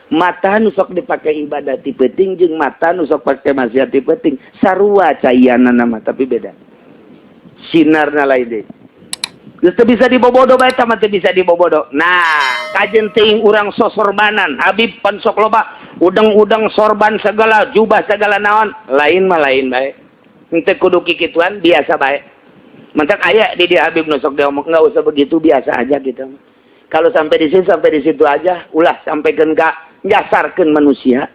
Mata nu sok dipake ibadah ti peuting jeung mata nu sok pake maksiat ti peuting sarua caianana mah, tapi beda sinarna, lain deui. Geus teu bisa dibobodo bae eta mah, teu bisa dibobodo. Nah, kajen teuing urang sosorbanan, Habib pan sok loba udang-udang sorban segala, jubah segala naon, lain mah lain bae. Henteu kudu kikituan, biasa bae. Mantak aya di dia Habib nu sok diomong, nggak usah begitu, biasa aja gitu. Kalau sampai di sini, sampai di situ aja, ulah sampai ka nyasarkeun manusia.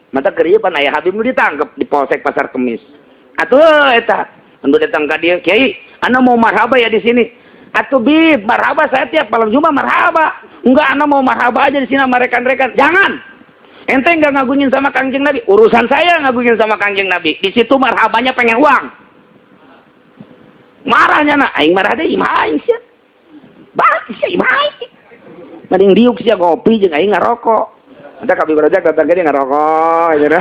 Mata keur pan aya Habib nu ditangkep di Polsek Pasar Kemis. Atuh eta, anu datang ka dia, "Kiai, ana mau marhaba ya di sini." "Atuh Bib, marhaba saya tiap malam Jumat marhaba." "Enggak, ana mau marhaba aja di sini sama rekan-rekan." "Jangan. Ente enggak ngagungin sama Kangjeng Nabi. Urusan saya ngagungin sama Kangjeng Nabi. Di situ marhabanya pengen uang." Marahnya nak, aing marah deh, imah aing sia. Balik sia imah aing. Mending diuk sia ngopi jeung aing ngarokok. Nanti kami berajak datang ke dia ngerokok gitu.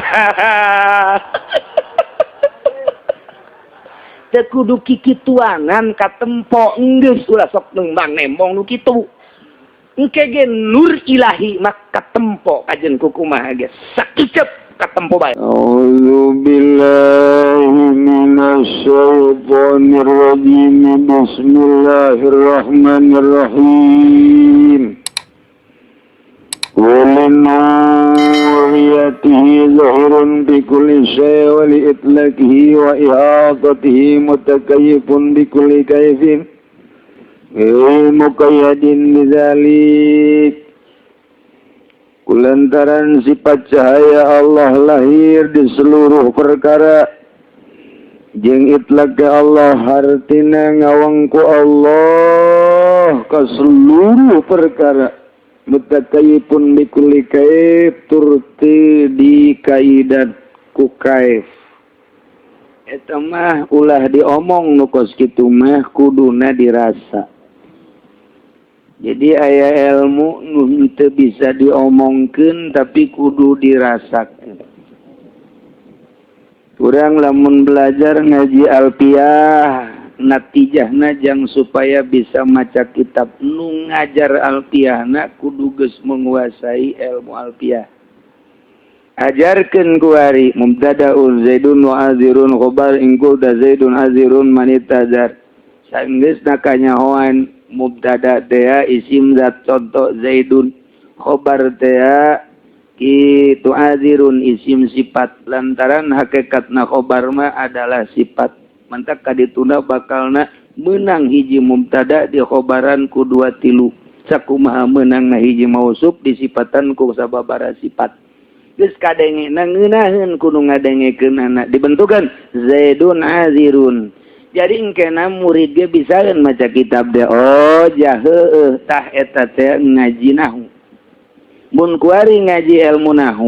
Teu kudu kikituanan katempo enggeus, ulah sok nembang nembong nu kitu. Engke ge nur ilahi mah katempo kajen kukumaha ge sakicep katempo bae. A'udzu billahi minasyaitonir rajim. Bismillahirrahmanirrahim. ولنوريته ظهر بكل شيء ولإطلاقه وإحاطته متكيف بكل كيف غير مقيد بذلك. Kulantaran sifat cahaya Allah lahir di seluruh perkara jeung itlaq Allah, hartina ngawangku Allah ke seluruh perkara, mutakayifun bikulli kaif, turti di kaidat ku kaif. Eta mah ulah diomong, nu kos kitu mah kuduna dirasa. Jadi aya ilmu nu teu bisa diomongkeun, tapi kudu dirasakeun. Urang lamun belajar ngaji alfiah, natijahna jang supaya bisa maca kitab. Nu ngajar alfiahna kudu geus menguasai ilmu alfiah. Ajarkeun kuari mubtadaun zaidun wa azirun khabar in qulta zaidun azirun man itazar. Sanggeusna kanyahoan mubtada teh isim zat, contoh zaidun, khobar teh kitu azirun isim sifat, lantaran hakikatna khobar mah adalah sifat. Mantak kadituna bakalna menang hiji mubtada di khobaran ku dua tilu, sakumaha menang na hiji mausuf disifatan ku sababara sifat. Geus kadenge ngeunaheun, kudu ngadengekeunana dibentukan zaidun azirun. Jadi engkena murid ge bisaeun maca kitab deh, oh jah, heueuh, tah eta teh ngaji nahu. Mun kuari ngaji ilmu nahu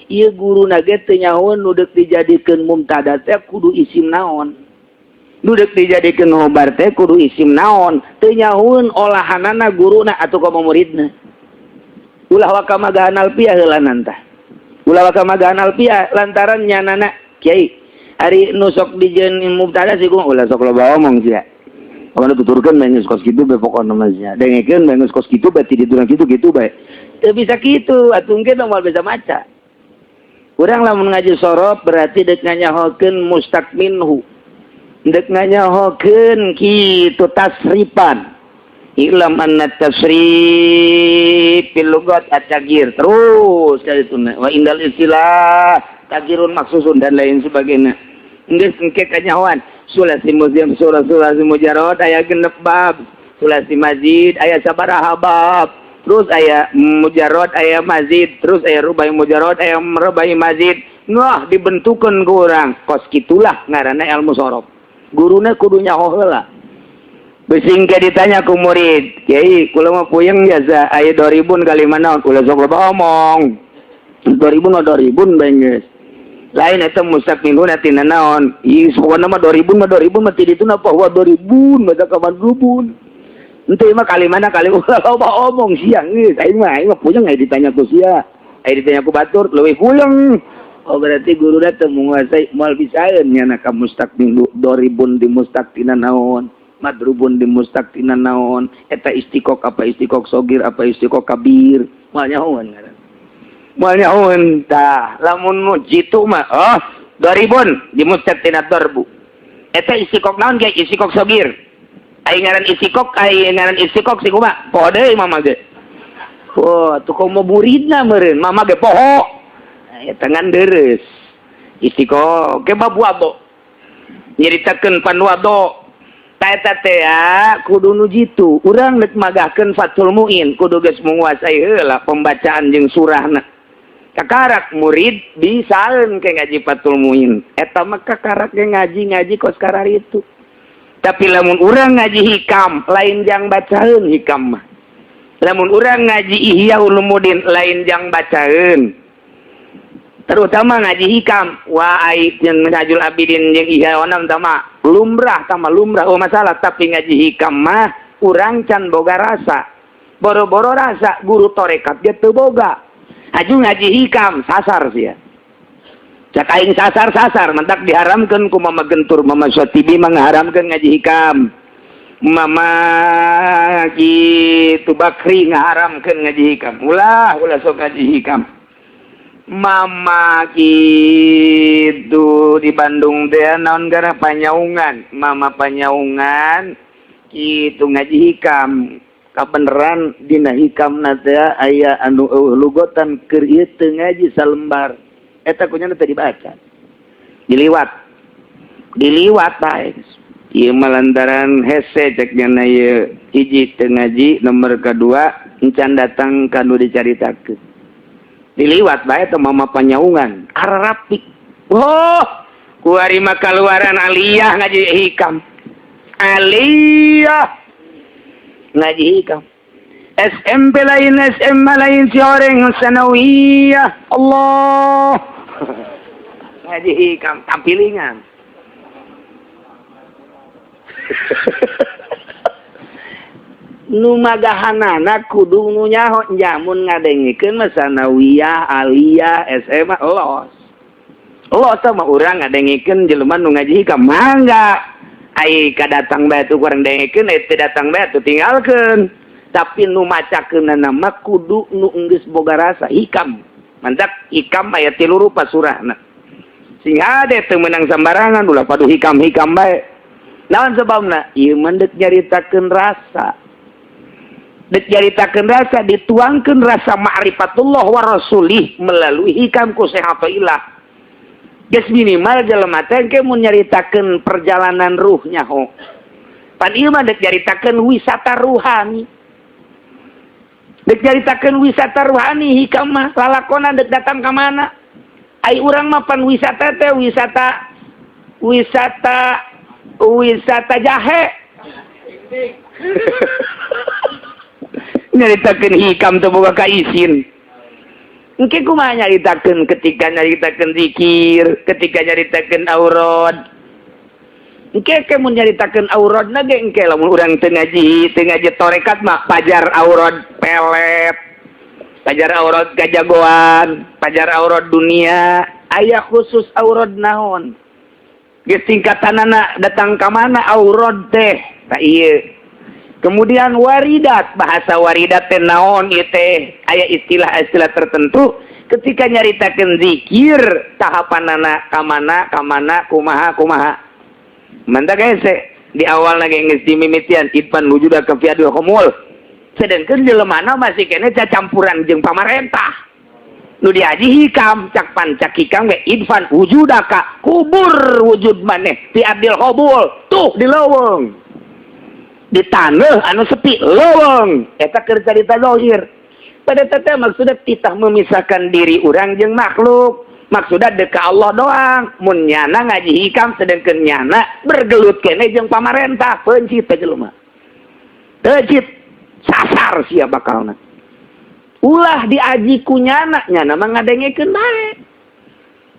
ieu, guruna ge teu nyahoeun nu deuk dijadikeun mubtada teh kudu isim naon, nu deuk dijadikeun khobar teh kudu isim naon, teu nyahoeun olahanana guruna atuh komo muridna. Ulah waka magahan alfiah heula tah, ulah waka magahan alfiah, lantaran nyanana, "Kiai, ari nu sok dijieun mubtada sih?" "Ulah sok loba omong sia. Pokoknya tuturkeun bae geus kos kitu bae, pokona mah sia. Dengekeun bae geus kos kitu bae, ti ditu kitu kitu bae." Teu bisa kitu atuh, engke moal bisa maca. Urang lamun ngaji sorof berarti deuk nganyahokeun mustaq minhu. Deuk nganyahokeun kitu tasrifan. Ilam anna tasrif fil lugat at-taghyir terus kali itu wa indal istilah taghyirun maksusun dan lain sebagainya. Geus engke kanyahoan sulasi museum, surah sulasi mujarrad aya 6 bab, sulasi mazid aya sabaraha bab, terus aya mujarrad, aya mazid, terus aya rubai mujarrad, aya rubai mazid. Wah, dibentukan ke orang kos kitulah ngaranna ilmu sorof. Guruna kudu nyaho heula. Besing ke ditanya ku murid, "Kiai, kula mah puyeng jasa aya 2000 kali mana?" "Ulah sok loba omong, 2000 mah 2000 bae geus." Lain eta mustaq minhu tina naon? Ih, pokona mah 2000 mah 2000 mah ti ditu napa wa 2000 mah ka madrubun. Ente mah kali mana kali, ulah loba omong sia, geus aing mah puyeng aya ditanya ku sia. Aya ditanya ku batur leuwih puyeng. Oh, berarti guru teu menguasai, moal bisaeun nyana ka mustaq minhu doribun di mustaq tina naon, madrubun di mustaq tina naon, eta istiqok apa istiqok sogir apa istiqok kabir, moal nyahoan ngaran. Moal nyahoeun tah. Lamun nu jitu mah, oh, doribun dimustat tina dorbu. Eta istiqoq naon ge? Istiqoq sogir. Ai ngaran istiqoq, ai ngaran istiqoq si kumaha? Poho deui mama ge. Oh, tuh komo muridna meureun, mama ge poho. Eta ngan deres. Istiqoq ke bab wado. Nyaritakeun pan wado. Ta eta teh ya, kudu nu jitu. Urang rek magahkeun Fathul Muin kudu geus menguasai heula pembacaan jeung surahna. Kakarak murid bisaeun ke ngaji Fathul Muin. Eta mah kakarak ge ngaji-ngaji kos kararitu. Tapi lamun urang ngaji hikam, lain jang bacaeun hikam mah. Lamun urang ngaji Ihya Ulumuddin, lain jang bacaeun. Terutama ngaji hikam, wah ai jeung Minhajul Abidin jeung Ihya onam tama lumrah, tama lumrah, oh masalah, tapi ngaji hikam mah urang can boga rasa. Boro-boro rasa guru torekat ge teu boga. Aju ngaji hikam sasar sia. Cak aing sasar-sasar mentak diharamkeun ku Mama Gentur, Mama Syatibi mengharamkeun ngaji hikam. Mama kitu Bakri ngaharamkeun ngaji hikam. Ulah ulah sok ngaji hikam. Mama gitu di Bandung teh naon gara Panyaungan, Mama Panyaungan kitu ngaji hikam. Kabeneran dina hikam teh aya anu eueuh lugotan keur ieu teu ngaji salembar. Eta kunyana teu dibaca. Diliwat. Diliwat bae. Ieu mah lantaran hese cek nyana ieu hiji teu ngaji, nomor kedua encan datang ka nu dicaritakeun. Diliwat bae teh Mama Panyaungan, ararapik. Oh, kuari mah kaluaran aliyah ngaji hikam. Aliyah ngaji hikam. SMP lain, SMA lain, si orang sanawiyah. Allah. Ngaji hikam tampilingan. Nu magahanana kudu nu nyaho nyamun ngadengikeun mah sanawiyah, aliyah, SMA los. Los mah urang ngadengikeun jelema nu ngaji hikam mangga. Ai kadatang bae tuh kurang dengikeun, ai teu datang bae tuh tinggalkeun. Tapi nu macakeunana mah kudu nu geus boga rasa hikam. Mantak hikam aya tilu rupa surahna. Sing hade teu meunang sambarangan ulah padu hikam-hikam bae. Naon sebabna? Ieu mah deuk nyaritakeun rasa. Dek nyaritakeun rasa, dituangkeun rasa ma'rifatullah wa rasulih melalui hikam ku Syekh Athaillah. Geus minimal jelema teh engke mun nyaritakeun perjalanan ruhnya ho. Pan ieu mah dek nyaritakeun wisata ruhani. Dek nyaritakeun wisata ruhani hikam mah lalakonan dek datang ka mana? Ai urang mah pan wisata teh wisata wisata wisata jahe. Nyaritakeun hikam teu boga kaisin. Engke kumaha nyaritakeun ketika nyaritakeun zikir, ketika nyaritakeun aurad. Engke ke mun nyaritakeun auradna ge engke lamun urang teu ngaji torekat mah pajar aurad pelet. Pajar aurad kajagoan, pajar aurad dunia, aya khusus aurad naon. Geus tingkatanana datang ka mana aurad teh? Tah ieu. Kemudian waridat, bahasa waridat teh naon ieu teh? Aya istilah-istilah tertentu ketika nyaritakeun zikir tahapanana ka mana ka mana kumaha kumaha. Mantak hese di awal lagi geus dimimitian idfan wujudaka fi ardil khumul. Sedangkan jelemana masih kene cacampuran jeung pamarentah. Nu diaji hikam cak pancak hikam ge idfan wujudaka kubur wujud maneh fi ardil khumul tuh di leuweung. Di taneuh anu sepi leuweung eta keur carita zahir. Pada teh maksudna titah memisahkan diri urang jeung makhluk. Maksudna deuk ka Allah doang. Mun nyana ngaji hikam sedengkeun nyana bergelut kene jeung pamarentah peuncit teh jelema. Peuncit sasar sia bakalna. Ulah diaji ku nyana, nyana mah ngadengekeun bae.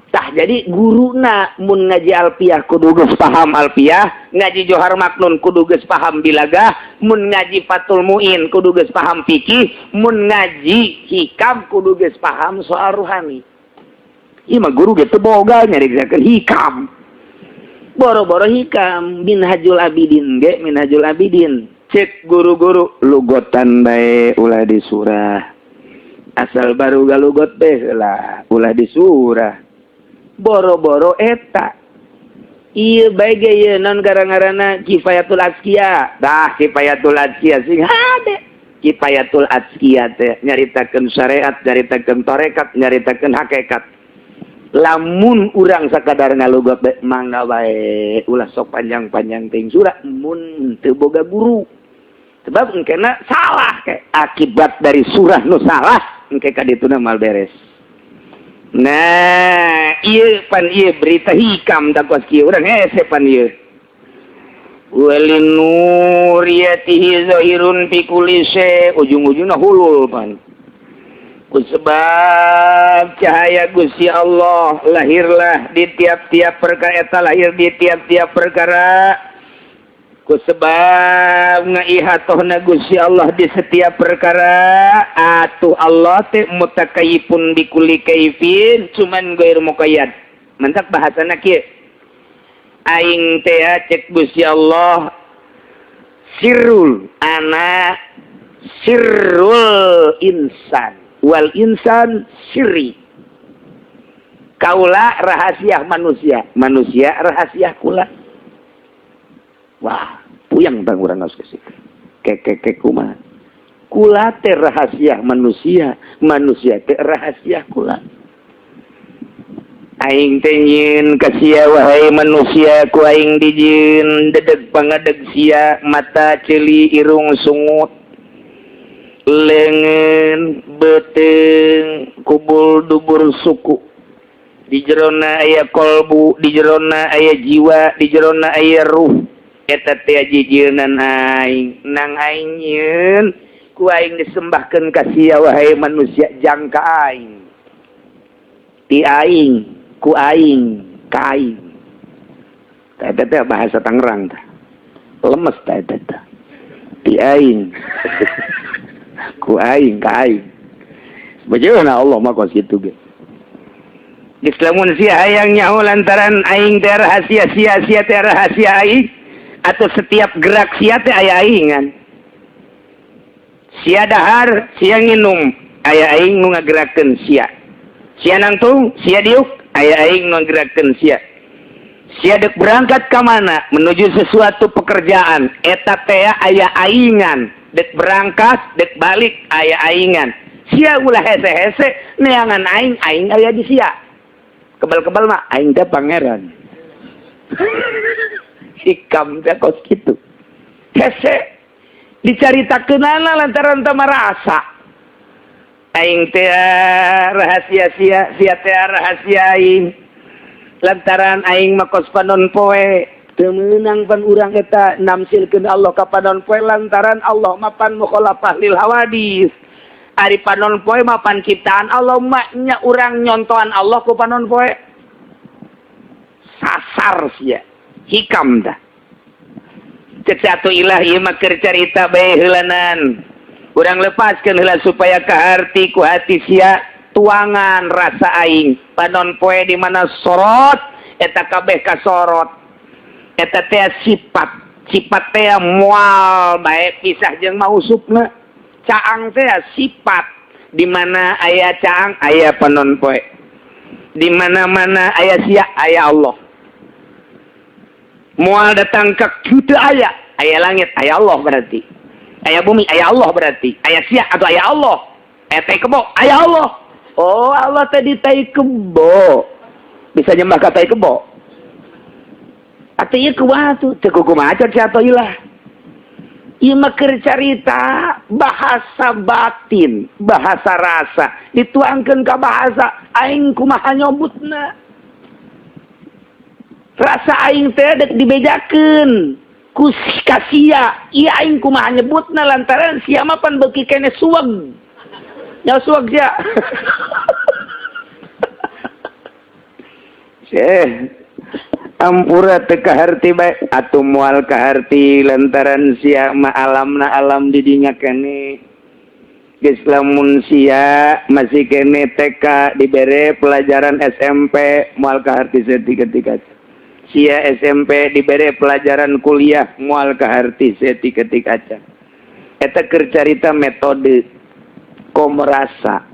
Tah jadi guruna mun ngaji alfiah kudu geus paham alfiah, ngaji Johar Maknun kudu geus paham bilagah, mun ngaji Fathul Muin kudu geus paham fikih, mun ngaji hikam kudu geus paham soal ruhani. Ieu mah guru ge teu boga nyaritakeun hikam. Boro-boro hikam Minhajul Abidin ge Minhajul Abidin. Cek guru-guru lugotan bae ulah di surah. Asal baru galugot teh lah, ulah disurah. Boro-boro eta. Iya bae ge ieu non gara-garana Kifayatul Azkiya. Dah, Kifayatul Azkiya sing hade. Kifayatul Azkiya teh nyaritakeun syariat, nyaritakeun tarekat, nyaritakeun hakikat. Lamun urang sakadar ngalugot bae, mangga bae, ulah sok panjang-panjang ting surah mun teu boga guru. Sebab engkena salah ke akibat dari surah nu salah engke ka dituna mal beres. Nah, ieu pan ieu berita hikam da kos kieu urang hese pan ieu. Walinuriyatihi zahirun fi kulli syai, ujung-ujungna hulul pan. Ku sebab cahaya Gusti Allah lahirlah di tiap-tiap perkara, eta lahir di tiap-tiap perkara. Ku sebab ngaihatohna Gusti Allah di setiap perkara, atuh Allah teh mutakayifun bikulli kaifin, cuman gair muqayyad. Mantak bahasana kieu. Aing teh cek Gusti Allah sirrul ana sirrul insan wal insan sirri. Kaula rahasia manusia, manusia rahasia kula. Wah, puyang bang urang geus geus. Kek kumaha? Kula teh rahasia manusia, manusia teh rahasia kula. Aing teh nyieun ka sia, wahai manusia, ku aing dijieun dedeg pangadeg sia, mata, ceuli, irung, sungut, leungeun, beuteung, kubul, dubur, suku. Di jerona aya kolbu, di jerona aya jiwa, di jerona aya ruh. Eta teh jijieunnan aing, nang aing nyieun ku aing disembahkeun ka sia, wahai manusia, jangka aing. Ti aing, ku aing, ka aing. Eta teh bahasa Tangerang tah. Lemes tah eta teh. Ti aing, ku aing, ka aing. Bagaimana Allah mah kos kitu ge. Geus lamun sia hayang nyaho lantaran aing teh rahasia sia, sia teh rahasia aing, atau setiap gerak sia teh aya aingan. Sia dahar, sia nginum, aya aing nu ngagerakeun sia. Sia nangtung, sia diuk, aya aing nu ngagerakeun sia. Sia dek berangkat ka mana menuju sesuatu pekerjaan, eta teh aya aingan. Dek berangkat, dek balik, aya aingan. Sia ulah hese-hese neangan aing, aing aya di sia. Kebal-kebal mah aing teh pangeran. Hikam teh kos kitu. Hese dicaritakeunana lantaran teu marasa. Aing teh rahasia sia, sia teh rahasia aing. Lantaran aing mah kos panon poe, teu meunang pan urang eta namsilkeun Allah ka panon poe lantaran Allah mah pan mukhalafah lil hawadis. Ari panon poe mah pan ciptaan Allah mah nya urang nyontohan Allah ku panon poe. Sasar sia. Hikam dah. Cek satu ilah ieu mah keur carita bae heulanan. Urang lepaskeun heula supaya kaharti ku hati sia tuangan rasa aing. Panon poe di mana sorot eta kabeh kasorot. Eta teh sifat, sifat teh moal bae pisah jeung mausupna. Caang teh sifat, di mana aya caang aya panon poe. Di mana-mana aya sia aya Allah. Moal datang ke kitu aya, aya langit aya Allah berarti. Aya bumi aya Allah berarti. Aya sia atau aya Allah. Aya tai kebo aya Allah. Oh, Allah tadi tai kebo. Bisa nyembah ka tai kebo. Atuh ieu kumaha tuh? Teu kumaha si atuh ilah. Ieu mah keur carita bahasa batin, bahasa rasa dituangkeun ka bahasa aing kumaha nyobutna. Rasa aing teh dek dibejakeun ku ka sia, ieu aing kumaha nyebutna lantaran sia mah pan beuki keneh suweg. Nya suweg sia. Syekh ampura teu kaharti bae atuh moal kaharti lantaran sia mah alamna alam di dinya keneh. Geus lamun sia masih keneh TK dibere pelajaran SMP moal kaharti saeutik-etik. Sia SMP dibere pelajaran kuliah moal kaharti saeutik-etik acan. Eta keur carita metode komerasa.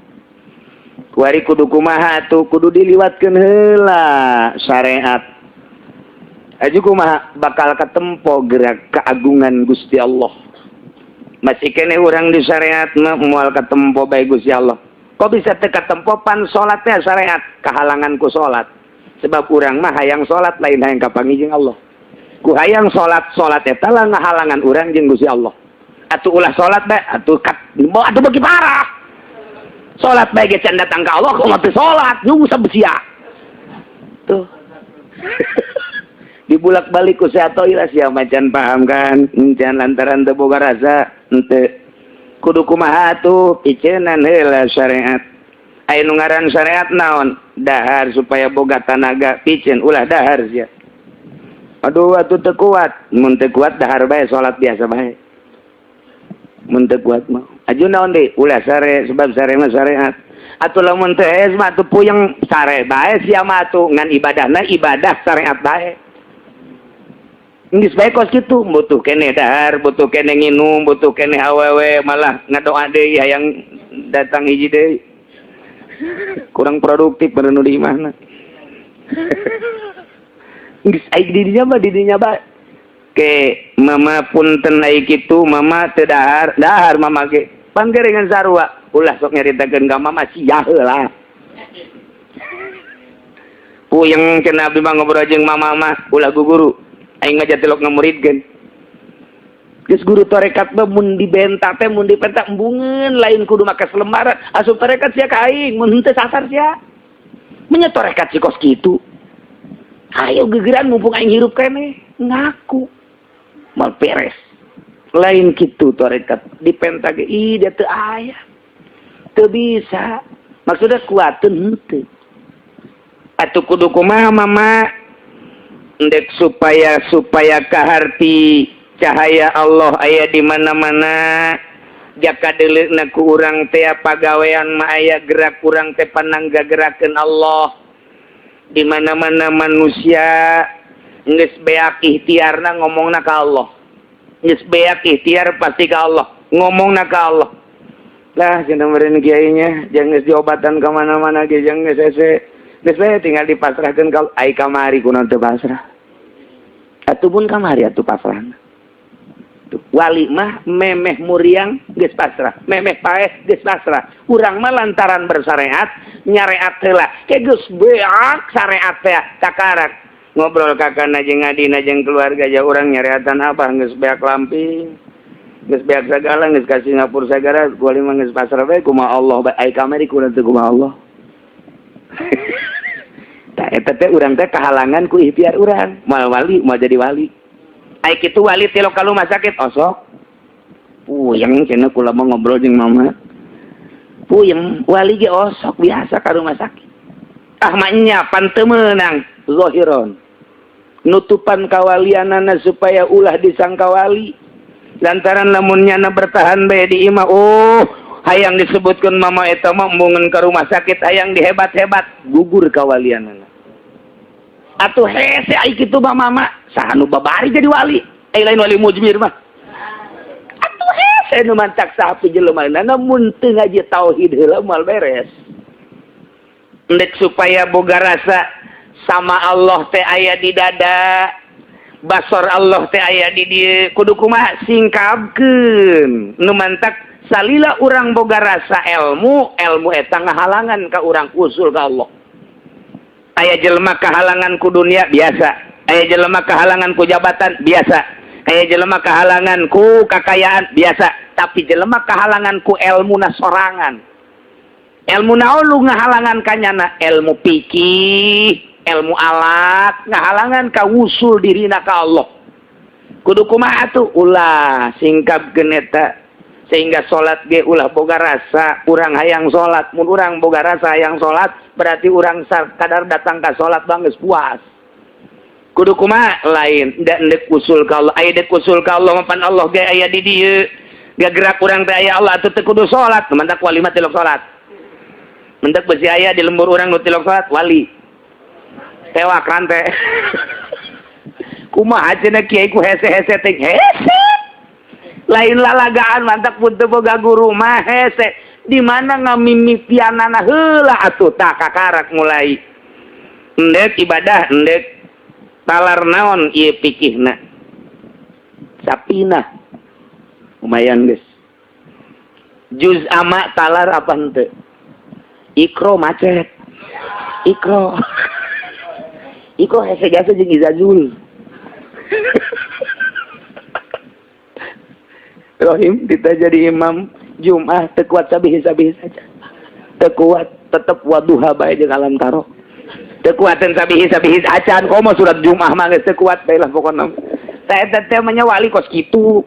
Kuari kudu kumaha tuh? Kudu diliwatkeun heula syariat. Aju kumaha bakal ketempo gerak keagungan Gusti Allah? Masih keneh urang di syariat mah moal ketempo bae Gusti Allah. Kok bisa teu katempo? Pan salatnya syariat, kahalangan ku salat. Sebab urang mah hayang salat, lain hayang kapanggih jeung Allah. Ku hayang salat, salat eta lah ngahalangan urang jeung Gusti Allah. Atuh ulah salat bae atuh, kat atuh beuki parah. Salat bae ge can datang ka Allah, kok teu salat nyungsep sia. Tuh. Dibulak-balik ku sia sia macan paham kan? Encan lantaran teu boga rasa henteu. Kudu kumaha tuh? Piceunan heula syariat. Aya nu ngaran syariat naon? Dahar supaya boga tanaga, piceun ulah dahar sia. Aduh, atuh teu kuat. Mun teu kuat, dahar bae, salat biasa bae. Mun teu kuat mah. Aju naon deui? Ulah sare, sebab sare mah syariat. Atuh lamun teu hees mah atuh puyeng, sare bae sia mah atuh, ngan ibadahna ibadah syariat bae. Geus bae kos kitu, butuh keneh dahar, butuh keneh nginum, butuh keneh awewe, malah ngadoa deui hayang datang hiji deui. Kurang produktif bener nu di imahna. Geus aing di dinya mah, di dinya bae. Ke mama punten ai kitu, mama teu dahar, dahar mama ge. Pan geuringan sarua, ulah sok nyaritakeun ka mama sia heula. Puyeng cenah abdi mah ngobrol jeung mama mah, ulah guguru. Aing mah jatilok ngamuridkeun. Geus guru tarekat mah mun dibenta teh, mun dipenta embungeun, lain kudu make selembaran. Asup tarekat sia ka aing, mun henteu sasar sia. Menya tarekat si kos kitu. Ayo gegeran mumpung aing hirup keneh, ngaku. Mal beres. Lain kitu tarekat dipenta ge ih dia teu aya. Teu bisa. Maksudnya kuateun henteu. Atuh kudu kumaha, mama? Ndek supaya supaya kaharti cahaya Allah aya di mana-mana, jaka deuleuna ku urang teh pagawean mah aya gerak urang teh panangga gerakeun Allah di mana-mana. Manusia geus beak ikhtiarna, ngomongna ka Allah. Geus beak ikhtiar, pasti ka Allah, ngomongna ka Allah lah. Cenah meureun kiainya jangan geus diobatan ka mana-mana ge, jangan geus hese, geus bae tinggal dipasrahkeun ka ai kamari kunaon teu pasrah atuh? Pun kamari atuh pasrahna. Wali mah memeh muriang geus pasrah, memeh paeh geus pasrah. Urang mah lantaran bersyariat, nyareat heula ke geus beak syariat teh, kakarak ngobrol kakana jeung adina jeung keluarga ja urang nyareatan abah geus beak lamping, geus beak sagala, geus ka Singapura sagala, wali mah geus pasrah bae kumaha Allah bae. Ai kamari kunaon teu kumaha Allah? Tah, eta teh urang teh kahalangan ku ikhtiar urang. Moal wali, moal jadi wali. Ai kitu wali tilok ka rumah sakit osok. Puyeng cenah kula mah ngobrol jeung mama. Puyeng, wali ge osok biasa ka rumah sakit. Ah nya pan teu meunang zahiron. Nutupan kawalianana supaya ulah disangka wali. Lantaran lamun nyana bertahan bae di imah, oh hayang disebutkan mama eta mah embungeun ke rumah sakit, hayang dihebat-hebat, gugur kawalianana. Atuh hese ai kitu mah mama, saha nu babari jadi wali? Eh, lain wali mujmir mah. Atuh hese nu mantak saha jelema mun teu ngaji tauhid heula moal beres. Ndek supaya boga rasa sama Allah teh aya di dada, basor Allah teh aya di dieu, kudu kumaha? Singkapkeun. Nu mantak salila urang boga rasa ilmu, ilmu eta ngahalangan ka urang usul ka Allah. Aya jelema kahalangan ku dunia biasa, aya jelema kahalangan ku jabatan biasa, aya jelema kahalangan ku kakayaan biasa, tapi jelema kahalangan ku ilmu na sorangan. Ilmu naon lu ngahalangan kanyana? Ilmu pikih, ilmu alat ngahalangan ka wusul dirina ka Allah. Kudu kumaha tuh? Ulah singkap geneta sehingga salat ge ulah boga rasa urang hayang salat. Mun urang boga rasa hayang salat, berarti urang kadar datang ka salat bang geus puas. Kudu kumaha? Lain da ndek usul ka Allah. Aya dek usul ka Allah, mapan Allah ge aya di dieu, gerak urang teh aya Allah, atuh teu kudu salat. Mantak wali mah tilok salat. Mendak besi aya di lembur urang nu tilok salat, wali tewak rantai. Kumaha cenah kiai ku hese-hese teh? Hese lain lalagaan, mantak pun teu boga guru mah hese. Di mana ngamimitianana heula atuh tah kakarak mulai endek ibadah, endek talar naon ieu pikihna sapina lumayan geus juz ama talar apa henteu. Iqro macet, Iqro Iqro hese jasa jeung Izazul. Rohim kita jadi imam Jum'ah teu kuat sabihi-sabihi saja. Teu kuat tetep waduha bae jeung alam taro. Teu kuateun sabihi-sabihi acan komo surat Jum'ah mah geus teu kuat bae lah pokona. Tah eta teh mah wali kos kitu.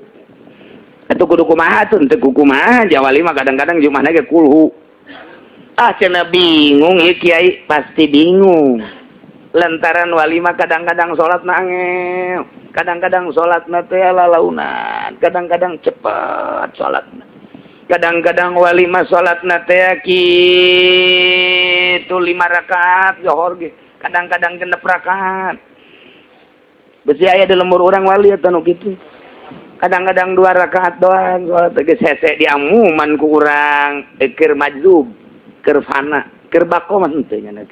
Atuh kudu kumaha tuh teu kumaha ja wali mah kadang-kadang Jum'ahna ge kulhu. Ah cenah bingung ieu kiai, pasti bingung. Lantaran wali mah kadang-kadang salat nangel, kadang-kadang salatna teh lalaunan, kadang-kadang cepet salatna. Kadang-kadang wali mah salatna teh kitu 5 rakaat johor ge, kadang-kadang 6 rakaat. Besi aya di lembur urang wali eta nu kitu. Kadang-kadang 2 rakaat doang salat geus hese diamuman ku urang, keur majzub, keur fana, keur bako mah henteu nya.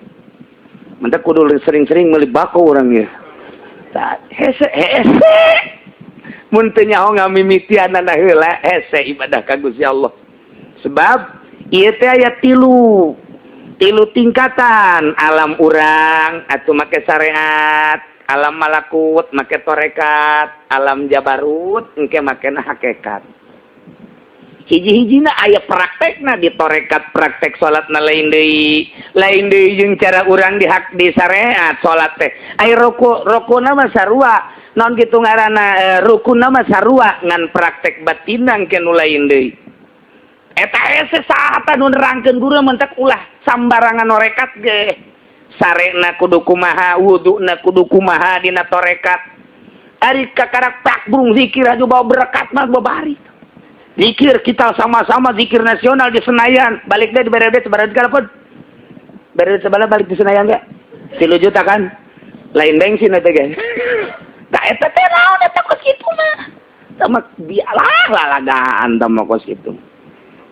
Mentak kudu sering-sering meuli bako urang ieu. Tah hese hese. Mun teu nyaho ngamimitianana heula hese ibadah ka Gusti Allah. Sebab ieu teh aya tilu tingkatan alam urang atuh make syariat, alam malakut make torekat, alam jabarut engke makena hakikat. Hiji-hijina aya praktekna di torekat, praktek salatna lain deui, lain deui jeung cara urang di hak di syariat salat teh. Aya ruku, rukuna mah sarua, naon kitu ngaranna rukuna mah sarua ngan praktek batinna engke nu lain deui. Eta hese saha nu nerangkeun guru mentek ulah sambarangan norekat ge. Sarena kudu kumaha, wuduna kudu kumaha dina torekat. Ari kakarak tak burung zikir aja bawa berkat mah babari. Zikir kita sama-sama zikir nasional di Senayan, balik deh di berede sebarang pun. Berede sebelah balik di Senayan enggak? 3 juta kan? Lain bensin eta ge. Tah eta teh naon eta kos kitu mah. Sama bialah lalagaan tah kos kitu.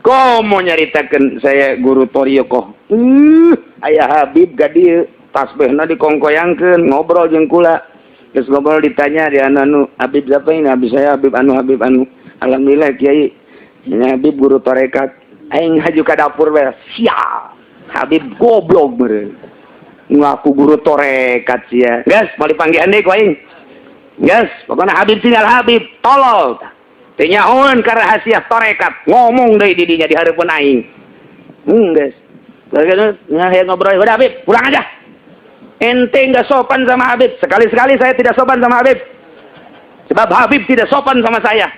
Komo nyaritakeun saya guru Toriokoh. Aya Habib ga dieu, tasbihna dikongkoyangkeun, ngobrol jeung kula. Geus ngobrol ditanya di anu Habib siapa ini? Habib saya Habib anu Habib anu. Alhamdulillah kiai, ini Habib guru torekat. Aing haju ka dapur bae. Sial. Habib goblok meureun. Ngaku guru torekat sia. Geus, mau dipanggihan deui ku aing. Geus, pokona Habib tinggal Habib, tolol. Teu nyahoeun ka rahasia torekat, ngomong deui di dinya di hareupeun aing. Geus. Nah, ya ngobrol, udah Habib, pulang aja. Ente enggak sopan sama Habib. Sekali-sekali saya tidak sopan sama Habib. Sebab Habib tidak sopan sama saya.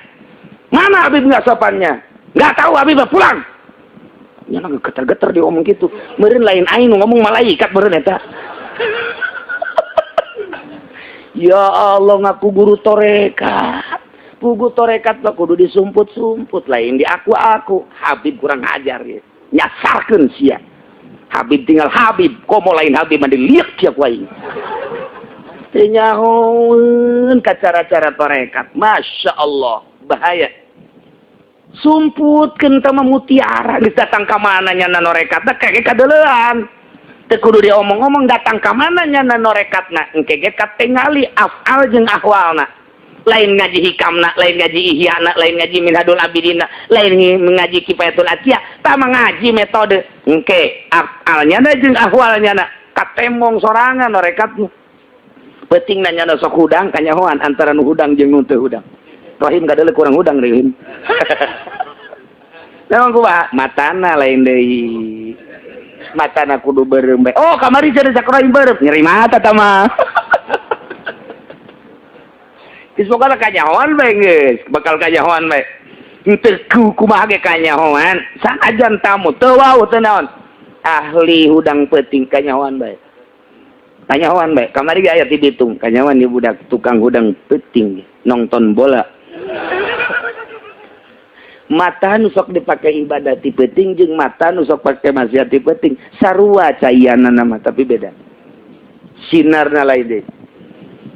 Mana Habib nggak sopannya? Nggak tahu Habib, pulang. Nya geter-geter dia ngomong gitu. Meureun lain aing ngomong malaikat meureun eta. Ya Allah ngaku guru torekat. Guru torekat mah kudu disumput-sumput lain di aku-aku. Habib kurang ajar ya. Nyasarkeun sia. Habib tinggal Habib, komo lain Habib mah diliak sia ku aing. Teu nyahoeun ka cara-cara torekat. Masya Allah, bahaya. Sumputkeun teh mah mutiara geus datang ka mana nya norekatna kege kadeuleuan. Teu kudu diomong-omong datang ka mana nya norekatna engke ge katingali afal jeung ahwalna. Lain ngaji hikamna, lain ngaji ihyana, lain ngaji minhadul abidina, lain ngaji kifayatul atiyah, tah mah ngaji metode engke afalnya na jeung ahwalnya na katemong sorangan norekatna. Penting nanya sok hudang kanyahoan antara nu hudang jeung nu teu hudang. Rohim kadeuleu kurang hudang deui. Memang kumaha? Matana lain deui. Matana kudu beureum bae. Oh, kamari cenah cak Rohim beureum. Nyeri mata tah mah. Geus pokona kanyahoan bae geus, bakal kanyahoan bae. Henteu kumaha ge kanyahoan, sanajan tamu teu wau teu naon. Ahli hudang peuting kanyahoan bae. Kanyahoan bae. Kamari ge aya ti Bitung, kanyahoan di budak tukang hudang peuting nonton bola. Mata nu sok dipake ibadah ti peuting jeung mata nu sok pake maksiat ti peuting sarua caianna mah tapi beda. Sinarna lain deui.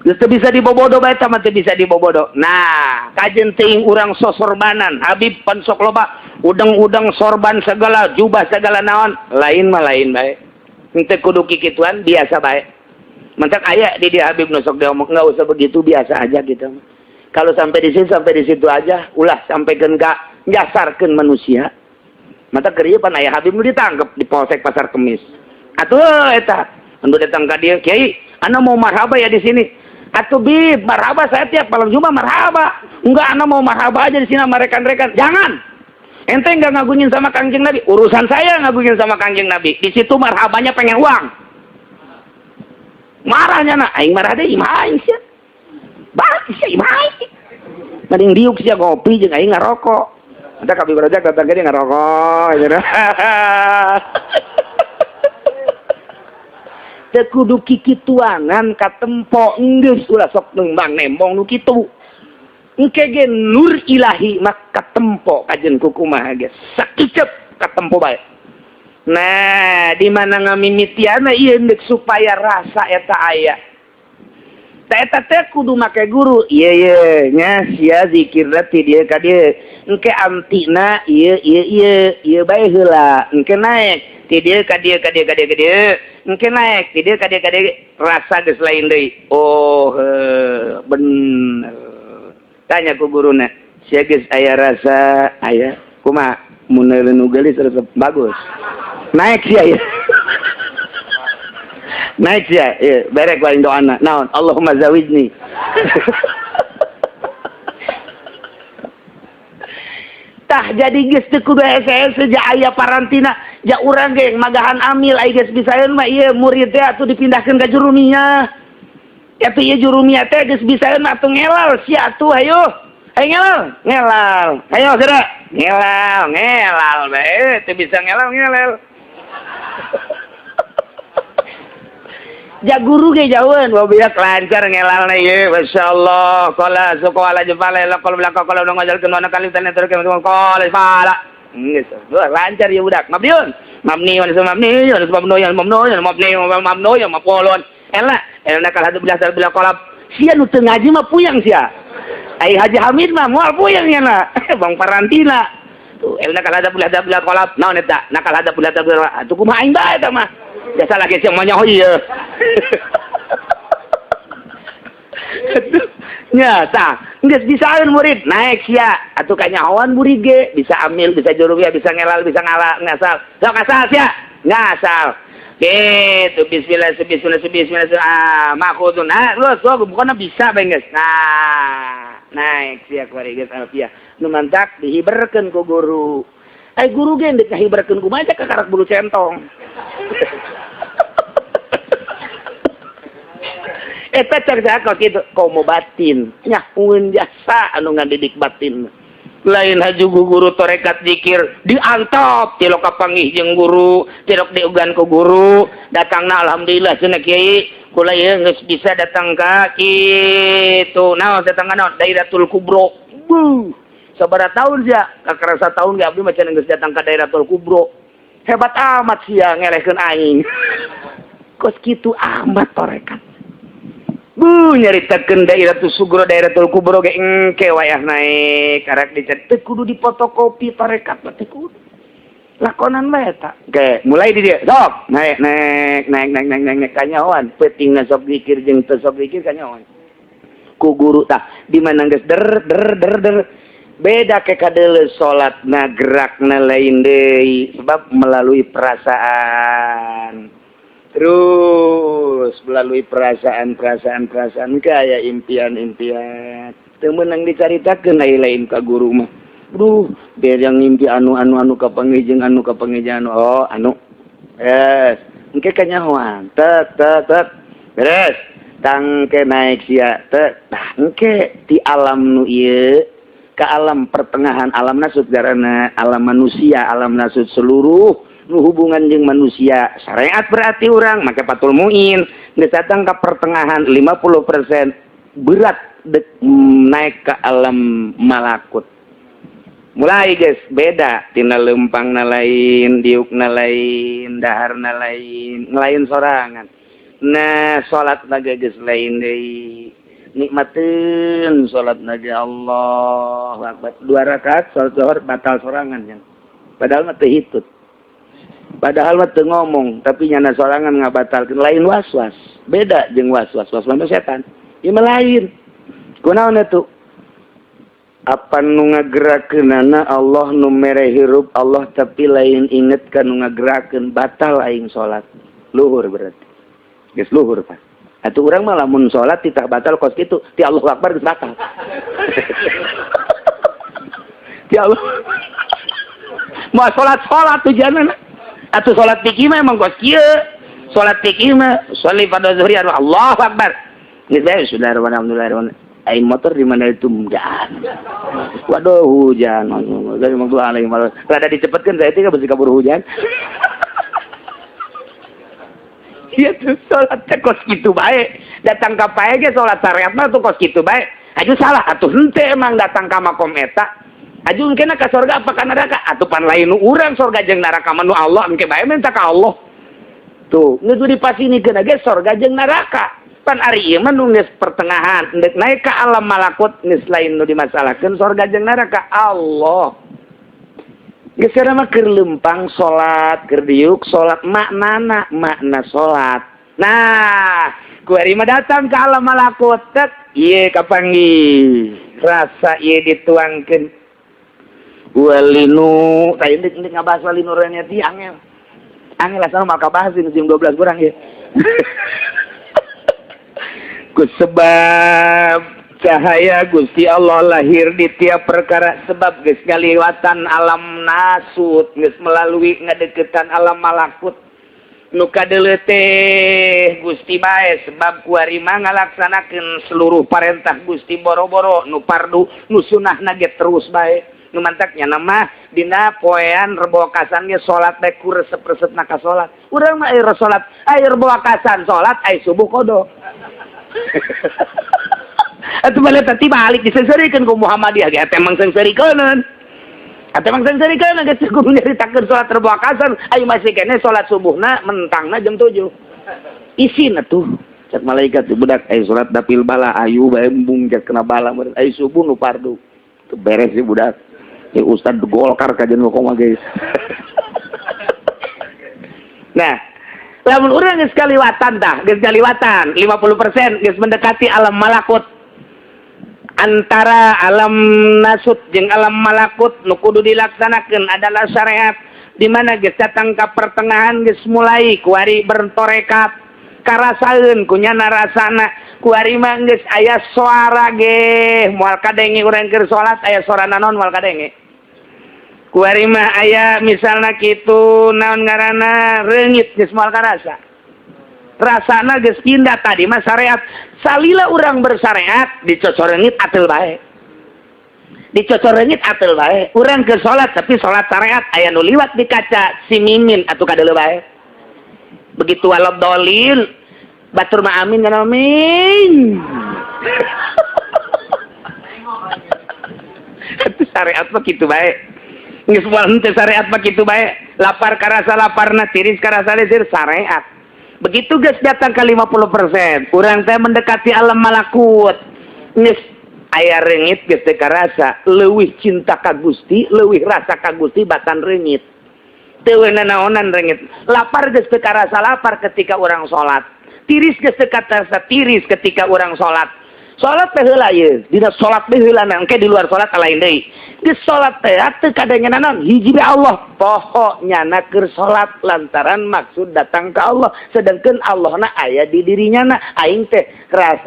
Geus teu bisa dibobodo bae eta mah teu bisa dibobodo. Nah, kajen teuing urang sosorbanan Habib pan sok loba Udang-udang sorban segala, jubah segala naon, lain mah lain bae. Henteu kudu kikituan, biasa bae. Mantak aya di dia Habib nu sok diomong, enggak usah begitu, biasa aja gitu. Kalau sampai di sini sampai di situ aja, ulah sampaikan ka nyasarkeun manusia. Mata keur ieu pan aya Habib nu ditangkep di Polsek Pasar Kemis. Atuh eta, anu datang ka dieu, "Kiai, ana mau marhaba ya di sini." "Atuh Bib, marhaba saya tiap malam Jumat marhaba." "Enggak, ana mau marhaba aja di sini sama rekan-rekan." "Jangan. Ente enggak ngagungin sama Kangjeng Nabi. Urusan saya ngagungin sama Kangjeng Nabi. Di situ marhabanya pengen uang." Marahnya nak, aing marah deh, imah aing sia. Balik sia imah aing. Mending diuk sia ngopi jeung aing ngarokok. Ada Kabib Rojak datang ke dia ngarokok. Gitu. Teu kudu kikituanan katempo enggeus ulah sok nembang nembong nu kitu. Engke ge nur ilahi mah katempo kajen kukumaha ge sakicep katempo bae. Nah, di mana ngamimitiana ieu deuk supaya rasa eta aya. Ta eta teh kudu make guru. Ieu ye nya sia zikirna ti dieu ka dieu. Engke antina ieu ieu ieu ieu bae heula. Engke naik ti dieu ka dieu ka dieu ka dieu ka dieu. Engke naik ti dieu ka dieu ka dieu rasa geus lain deui. Oh, bener. Tanya ku guruna, sia geus aya rasa aya kumaha? Mun nu geulis resep bagus. Naik sia ya. Naik sia, ieu berek paling doana. Naon? Allahumma zawijni. Tah jadi geus teu kudu hese-hese ja aya parantina, ja urang ge magahan amil ai geus bisaeun mah ieu murid teh atuh dipindahkeun ka jurumiyah. Atuh ieu jurumiyah teh geus bisaeun mah atuh ngelal sia atuh hayu. Hayu ngelal, ngelal. Hayu geura. Ngelal, ngelal bae teu bisa ngelal ngelel. Ja guru ge jauheun babiak lancar ngelalna ieu masyaallah. Qala suqala jefala la qala la qala nu ngajalkeun wana kali tane terus qala fala. Geus lancar ieu budak. Mabniun. Mabni wa mabni wa mabni wa mabni wa mabni wa mabni wa maf'ulun. Ela, elna kal hadu bilah bila qalab. Sia nu teu ngaji mah puyang sia. Ai Haji Hamid mah moal puyang nya na. Bang Parantina. Tuh elna kal hadu bilah bila qalab. Naon eta? Nakal hadu bilah bila. Atuh kumaha aing bae eta mah. Jasa lagi siang mah nyaho ieu. Nya tah, geus bisaeun murid naik sia atuh kanyahoan murid ge bisa amil, bisa jurumiyah, bisa ngelal, bisa ngala, ngasal. Sok ngasal sia, ngasal. Gitu bismillah bismillah bismillah ah makhudun. Ah lu sok bukanna bisa bae geus. Nah, naik sia kuari geus alfiah. Nu mantak dihiberkeun ku guru. Ai guru ge deuk ngahiberkeun kumaha ka karak bulu centong. Eta cek kok kitu komo batin nyahueun jasa anu ngadidik batin. Lain haju guru torekat zikir diantop tilok kapanggih jeung guru, tilok diugan ku guru, datangna alhamdulillah cenah kiai kula ieu geus bisa datang ka kitu. Naon datang ka naon? Dairatul Kubro. Buh. Sabaraha tahun sia? Kakarasa tahun ge abdi mah cenah geus datang ka Dairatul Kubro. Hebat amat sia ngelehkeun aing. Kos kitu amat torekat. Bu nyaritakeun Dairatul Sugro, Dairatul Kubro ge engke wayah naik karek dicat teu kudu dipotokopi tarekat mah teu kudu. Lakonan bae eta. Oke, mulai di dieu. Sok, naik naik naik naik naik naik, naik kanyahoan. Peutingna sok zikir jeung teu sok zikir kanyahoan. Ku guru tah di mana geus der der der der beda ke kadeuleu salatna gerakna lain deui sebab melalui perasaan. Terus melalui perasaan-perasaan-perasaan kaya impian-impian. Teu meunang dicaritakeun ai lain ka guru mah. Duh, biar yang ngimpi anu-anu-anu kapanggih jeung anu kapanggih jeung anu. Oh, anu. Yes. Engke kanyahoan. Tet tet tet. Beres. Tangke naik sia tet. Tah engke ti alam nu ieu ke alam pertengahan alam nasut garana alam manusia, alam nasut seluruh nu hubungan jeung manusia syariat berarti urang make Fathul Muin geus datang ka pertengahan 50% berat dek naik ke alam malakut. Mulai guys beda tina lempangna lain, diukna lain, daharna lain, ngelain sorangan. Nah, salatna ge geus lain deui. Nikmateun salatna ge Allahu Akbar. 2 rakaat salat zuhur batal sorangan nya. Padahal mah teu hitut. Padahal mah teu ngomong, tapi nyana sorangan ngabatalkeun lain was-was. Beda jeung was-was, was-was mah setan. Ieu mah lain. Kunaon atuh? Apa nu ngagerakeunana Allah nu mere hirup Allah tapi lain inget ka nu ngagerakeun batal aing salat. Luhur berarti. Geus luhur Pak. Atuh urang mah lamun salat titah batal kos kitu, ti Allahu Akbar geus batal. Ti Allah. Mau salat-salat tujuanna. Atuh salat fikih mah emang kos kieu. Salat fikih mah sholli fardhu zuhri Allahu Akbar. Geus bae sudah alhamdulillah. Aing motor di mana itu hujan. Waduh hujan. Dari waktu alaihi rada dicepetkeun saya teh besi kabur hujan. Ieu tuh salat teh kos kitu bae. Datang ka pae ge salat syariat mah tuh kos kitu bae. Aju salah atuh henteu emang datang ka makom eta. Aju engkena ka sorga apa ka neraka? Atuh pan lain nu urang sorga jeung neraka mah nu Allah engke bae minta ka Allah. Tuh, geus dipasinikeun ge sorga jeung neraka. Pan ari ieu mah nu geus pertengahan, endek naik ka alam malakut geus lain nu dimasalahkeun sorga jeung neraka Allah. Geus mah keur lempang salat, keur diuk salat maknana, makna salat. Nah, kuari mah datang ke alam malakut, tek ieu kapanggih. Rasa ieu dituangkeun. Walinu, tah ieu ndek ngabahas walinu reniati angel. Angel asal mah kabahas di jam 12 kurang ieu. Ku sebab cahaya Gusti Allah lahir di tiap perkara sebab geus ngaliwatan alam nasut geus melalui ngadeukeutan alam malakut nu kadeuleu teh Gusti bae sebab kuari mah ngalaksanakeun seluruh parentah Gusti boro-boro nu fardu nu sunahna ge terus bae nu mantaknya nama dina poean rebo kasan ge salat bae ku resep-resepna ka salat urang mah air salat air rebo kasan salat ai subuh kodo. Atuh balik tadi balik diseungseurikeun ku Muhammadiyah ge eta emang seungseurikeuneun. Eta emang seungseurikeun geus kudu nyaritakeun salat rebo kasan ayo masih keneh salat subuhna mentangna jam 7. Isin atuh cek malaikat budak ayo salat dapil bala ayu bae embung cek kena bala ayo subuh nu fardu. Teu beres sih budak. Ya ustad Golkar kajian kok mah guys. Nah, lamun urang geus kaliwatan tah, geus kaliwatan 50% geus mendekati alam malakut. Antara alam nasut jeung alam malakut nu kudu dilaksanakeun adalah syariat di mana geus datang ka pertengahan geus mulai kuari bertorekat karasaeun kunyana rasana kuari mah geus aya suara ge moal kadenge urang keur salat aya suara naon moal kadenge. Kuari mah aya misalna kitu naon ngaranna reungit geus moal karasa. Rasana geus pindah tadi mah syariat. Salila urang bersyariat dicocoreungit ateul bae. Dicocoreungit ateul bae. Urang keur salat tapi salat syariat aya nu liwat di kaca si mimin atuh kadeuleu bae. Begitu walad dolin batur mah amin kana amin. Itu syariat mah kitu bae. Geus moal henteu syariat mah kitu bae. Lapar karasa laparna, tiris karasa tiris syariat. Begitu geus datang ke 50%, urang teh mendekati alam malakut. Geus aya reungit geus teu karasa, leuwih cinta ka Gusti, leuwih rasa ka Gusti batan reungit. Teu nanaonan reungit. Lapar geus teu karasa lapar ketika urang salat. Tiris geus teu karasa tiris ketika urang salat. Salat teh heula ieu, dina salat teh heula engke di luar salat lain deui. Di salat teh teu kadenge naon hiji bae Allah. Poho nyana keur salat lantaran maksud datang ka Allah, sedangkan Allahna aya di dirinya na aing teh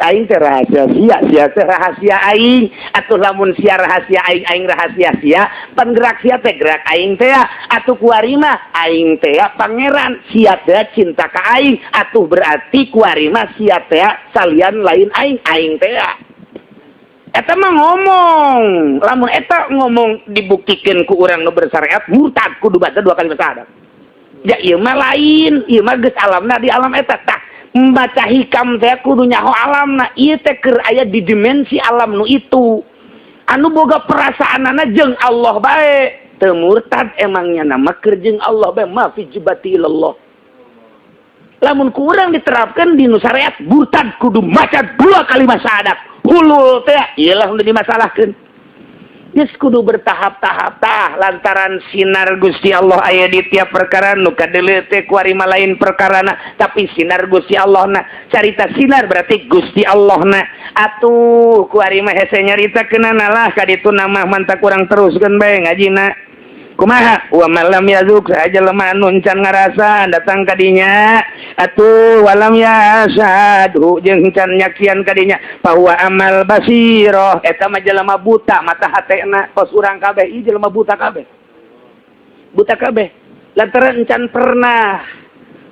aing teh rahasia sia, sia teh rahasia aing. Atuh lamun sia rahasia aing, aing rahasia sia, pan gerak sia teh gerak aing teh atuh kuari mah aing teh pangeran, sia teh cinta ka aing, atuh berarti kuari mah sia teh salian lain aing, aing teh. Eta mah ngomong, lamun eta ngomong dibuktikan ku urang nu bersyariat murtad kudu baca dua kali syahadat. Ya ieu mah lain, ieu mah geus alamna di alam eta tah. Membaca hikam teh kudu nyaho alamna, ieu teh keur aya di dimensi alam nu itu. Anu boga perasaanana jeung Allah bae. Teu murtad emangnya nama keur jeung Allah bae ma fi jibati ilallah. Lamun ku urang diterapkan di nu syariat murtad kudu maca dua kali syahadat. Hulul teh iyalah udah dimasalahkeun. Geus kudu bertahap-tahap tah lantaran sinar Gusti Allah aya di tiap perkara nu kadeuleu teh kuari mah lain perkarana tapi sinar Gusti Allah na. Carita sinar berarti Gusti Allah na. Atuh kuari mah hese nyaritakeunana lah ka ditu mah mantak kurang teruskeun bae ngajina. Kumaha wa malam yazuk saja lemah anu encan ngarasa datang kadinya atuh walam yasadhu jeung encan nyaksian kadinya bahwa amal basiroh eta mah jelema buta mata hatena kos urang kabeh ieu jelema buta kabeh lantaran encan pernah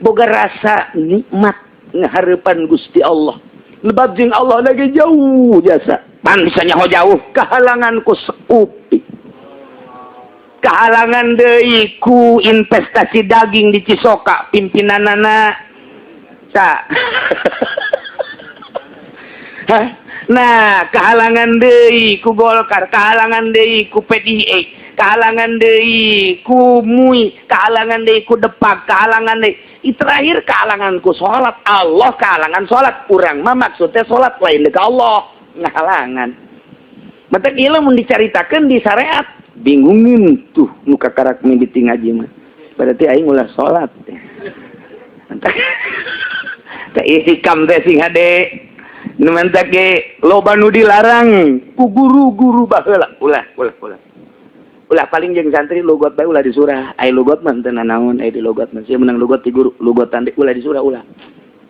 boga rasa nikmat ngahareupan Gusti Allah lebab jeung Allah lagi jauh jasa pan bisa nyaho jauh kahalangan ku seupik kehalangan deui ku investasi daging di Cisoka pimpinanana sa. Nah kehalangan deui ku Golkar, kehalangan deui ku PDI, kehalangan deui ku MUI, kehalangan deui ku Depak, kehalangan deui terakhir kehalangan ku salat. Allah kehalangan salat urang mah maksudnya salat lain deui ka Allah ngahalangan. Matak ieu mun dicaritakeun di syariat bingungin tuh muka karak mimiti ngaji mah berarti aing ulah salat teh hikam teh sing hade nu mantak ge loba nu dilarang ku guru-guru baheula ulah ulah ulah ulah paling jeung santri logot bae ulah disurah ai logot mah teu nanaon ai di logot mah sia menang logot ti guru logotan ulah disurah ulah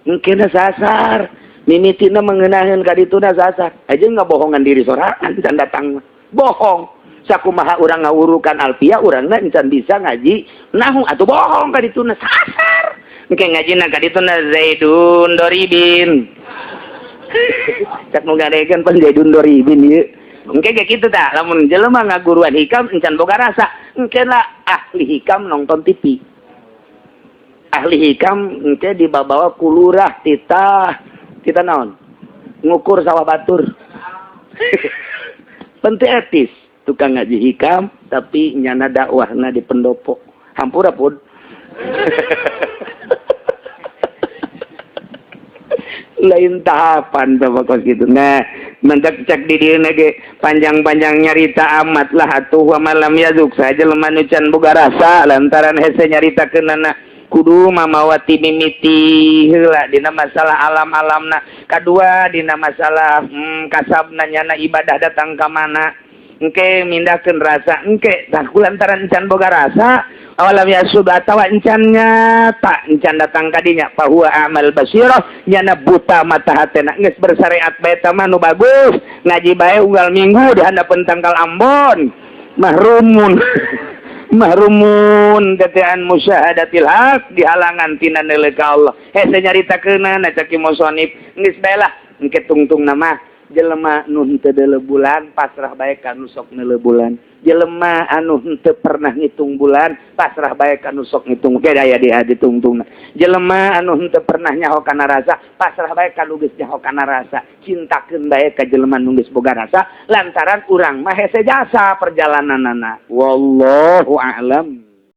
engkena sasar mimitina mengenaheun ka dituna sasar aja ngabohongan diri sorangan can datang bohong sakumaha urang ngawurukan alfiah urangna encan bisa ngaji nahu atuh bohong ka dituna sasar engke ngajina ka dituna Zaidun Doribin cak nu ngadegeun pan Zaidun Doribin ieu engke ge kitu tah lamun jelema ngaguruan hikam encan boga rasa engke lah ahli hikam nonton TV ahli hikam engke dibabawa ku lurah titah kita naon ngukur sawah batur penting etis tukang ngaji hikam tapi nyana dakwahna di pendopo hampura pun lain tahapan bapak kos gitu. Nah mentak cek di dieu ge panjang-panjang nyarita amat lah atuh wa malam yazuk saja lemah nu can boga rasa lantaran hese nyaritakeunana kudu mamawati mimiti heula dina masalah alam-alamna kadua dina masalah kasabna nyana ibadah datang ka mana engke mindahkeun rasa engke tah kulantaran encan boga rasa awalam yasub atawa encan nyata encan datang kadinya fahuwa amal basirah nyana buta mata hatena geus bersyariat bae eta mah nu bagus ngaji bae unggal minggu di handapeun tangkal Ambon mahrumun mahrumun tetean musyahadatil haq dihalangan tina neuleuh ka Allah hese nyaritakeunana cak ki musonif geus bae lah engke tungtungna mah jelema nu henteu deuleu bulan pasrah bae ka nu sok neuleuh bulan jelema anu henteu pernah ngitung bulan pasrah bae ka nu sok ngitung ke aya di hati tungtungna jelema anu henteu pernah nyaho kana rasa pasrah bae ka nu geus nyaho kana rasa cintakeun bae ka jelema nu geus boga rasa lantaran urang mah hese jasa perjalananana wallahu a'lam.